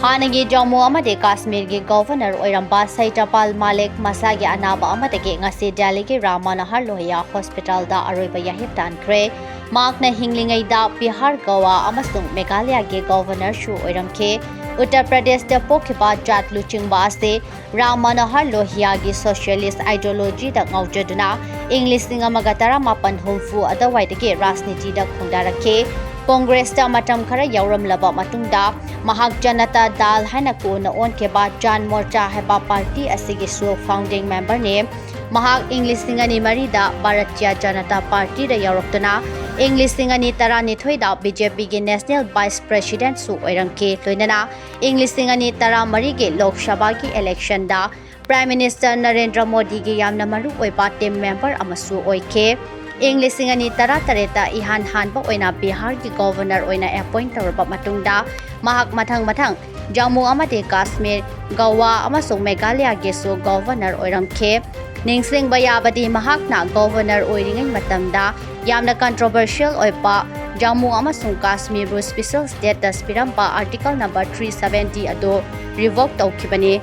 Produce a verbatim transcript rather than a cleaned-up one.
ꯍꯥꯟꯅꯒꯤ ꯖꯝꯃꯨ ꯑꯃꯗꯤ ꯀꯥꯁꯃꯤꯔꯒꯤ ꯒꯚꯔꯅꯔ ꯑꯣꯏꯔꯝꯕ ꯁꯩꯇ꯭ꯔꯄꯥꯜ ꯃꯥꯂꯤꯛ ꯃꯁꯥꯒꯤ ꯑꯅꯥꯕ ꯑꯃꯗꯒꯤ ꯉꯁꯤ ꯗꯦꯜꯂꯤꯒꯤ ꯔꯥꯝ ꯃꯅꯣꯍꯔ ꯂꯣꯍꯤꯌꯥ ꯍꯣꯁꯄꯤꯇꯥꯜꯗ ꯑꯔꯣꯏꯕ ꯌꯥꯍꯤꯞ ꯇꯥꯟꯈ꯭ꯔꯦ꯫ ꯃꯍꯥꯛꯅ ꯍꯤꯡꯂꯤꯉꯩꯗ ꯕꯤꯍꯥꯔ, ꯒꯣꯋꯥ ꯑꯃꯁꯨꯡ ꯃꯦꯘꯥꯂꯌꯥꯒꯤ ꯒꯚꯔꯅꯔꯁꯨ ꯑꯣꯏꯔꯝꯈꯤ꯫ ꯎꯠꯇꯔ ꯄ꯭ꯔꯗꯦꯁꯇ ꯄꯣꯛꯈꯤꯕ ꯖꯥꯠ ꯂꯨꯆꯤꯡꯕ ꯑꯁꯤ ꯔꯥꯝ ꯃꯅꯣꯍꯔ ꯂꯣꯍꯤꯌꯥꯒꯤ ꯁꯣꯁꯤꯌꯦꯂꯤꯁ ꯑꯥꯏꯗꯤꯌꯣꯂꯣꯖꯤꯗ ꯉꯥꯎꯖꯗꯨꯅ ꯏꯪ ꯂꯤꯁꯤꯡ ꯑꯃꯒ ꯇꯔꯥꯃꯥꯄꯟ ꯍꯨꯝꯐꯨ ꯑꯗꯨꯋꯥꯏꯗꯒꯤ ꯔꯥꯖꯅꯤꯇꯤꯗ ꯈꯣꯡꯗꯥꯔꯛꯈꯤ꯫ ꯀꯣꯡꯒ꯭ꯔꯦꯁꯇ ꯃꯇꯝ ꯈꯔ ꯌꯥꯎꯔꯝꯂꯕ ꯃꯇꯨꯡꯗ ꯃꯍꯥꯛ ꯖꯅꯇꯥ ꯗꯥꯜ ꯍꯥꯏꯅ ꯀꯣꯟꯅ ꯑꯣꯟꯈꯤꯕ ꯖꯥꯟ ꯃꯣꯔꯆꯥ ꯍꯥꯏꯕ ꯄꯥꯔꯇꯤ ꯑꯁꯤꯒꯤꯁꯨ ꯐꯥꯎꯟꯗꯤꯡ ꯃꯦꯝꯕꯔꯅꯤ꯫ ꯃꯍꯥꯛ ꯏꯪ ꯂꯤꯁꯤꯡ ꯑꯅꯤ ꯃꯔꯤꯗ ꯚꯥꯔꯠꯇꯤꯌꯥ ꯖꯅꯇꯥ ꯄꯥꯔꯇꯤꯗ ꯌꯥꯎꯔꯛꯇꯨꯅ ꯏꯪ ꯂꯤꯁꯤꯡ ꯑꯅꯤ ꯇꯔꯥꯅꯤꯊꯣꯏꯗ ꯕꯤ ꯖꯦ ꯄꯤꯒꯤ ꯅꯦꯁꯅꯦꯜ ꯚꯥꯏꯁ ꯄ꯭ꯔꯦꯁꯤꯗꯦꯟꯠꯁꯨ ꯑꯣꯏꯔꯝꯈꯤ꯫ ꯂꯣꯏꯅꯅ ꯏꯪ ꯂꯤꯁꯤꯡ ꯑꯅꯤ ꯇꯔꯥꯃꯔꯤꯒꯤ ꯂꯣꯛ ꯁꯚꯥꯒꯤ ꯏꯂꯦꯛꯁꯟꯗ ꯄ꯭ꯔꯥꯏꯝ ꯃꯤꯅꯤꯁꯇꯔ ꯅꯔꯦꯟꯗ꯭ꯔ ꯃꯣꯗꯤꯒꯤ ꯌꯥꯝꯅ ꯃꯔꯨ ꯑꯣꯏꯕ ꯇꯤꯝ ꯃꯦꯝꯕꯔ ꯑꯃꯁꯨ ꯑꯣꯏꯈꯤ꯫ ꯏꯪ ꯂꯤꯁꯤꯡ ꯑꯅꯤ ꯇꯔꯥꯇꯔꯦꯠꯇ ꯏꯍꯥꯟ ꯍꯥꯟꯕ ꯑꯣꯏꯅ ꯕꯤꯍꯥꯔꯒꯤ ꯒꯣꯚꯔꯅꯔ ꯑꯣꯏꯅ ꯑꯦꯄꯣꯏꯟꯠ ꯇꯧꯔꯕ ꯃꯇꯨꯡꯗ ꯃꯍꯥꯛ ꯃꯊꯪ ꯃꯊꯪ ꯖꯝꯃꯨ ꯑꯃꯗꯤ ꯀꯥꯁꯃꯤꯔ, ꯒꯣꯋꯥ ꯑꯃꯁꯨꯡ ꯃꯦꯘꯥꯂꯌꯥꯒꯤꯁꯨ ꯒꯣꯚꯔꯅꯔ ꯑꯣꯏꯔꯝꯈꯤ꯫ ꯅꯤꯡꯁꯤꯡꯕ ꯌꯥꯕꯗꯤ ꯃꯍꯥꯛꯅ ꯒꯣꯚꯔꯅꯔ ꯑꯣꯏꯔꯤꯉꯩ ꯃꯇꯝꯗ ꯌꯥꯝꯅ ꯀꯟꯇ꯭ꯔꯣꯚꯔꯁꯤꯌꯦꯜ ꯑꯣꯏꯕ ꯖꯝꯃꯨ ꯑꯃꯁꯨꯡ ꯀꯥꯁꯃꯤꯔꯕꯨ ꯁ꯭ꯄꯦꯁꯦꯜ ꯁ꯭ꯇꯦꯇꯁ ꯄꯤꯔꯝꯕ ꯑꯥꯔꯇꯤꯀꯜ ꯅꯝꯕꯔ ꯊ꯭ꯔꯤ ꯁꯚꯦꯟꯇꯤ ꯑꯗꯨ ꯔꯤꯚꯣꯛ ꯇꯧꯈꯤꯕꯅꯤ꯫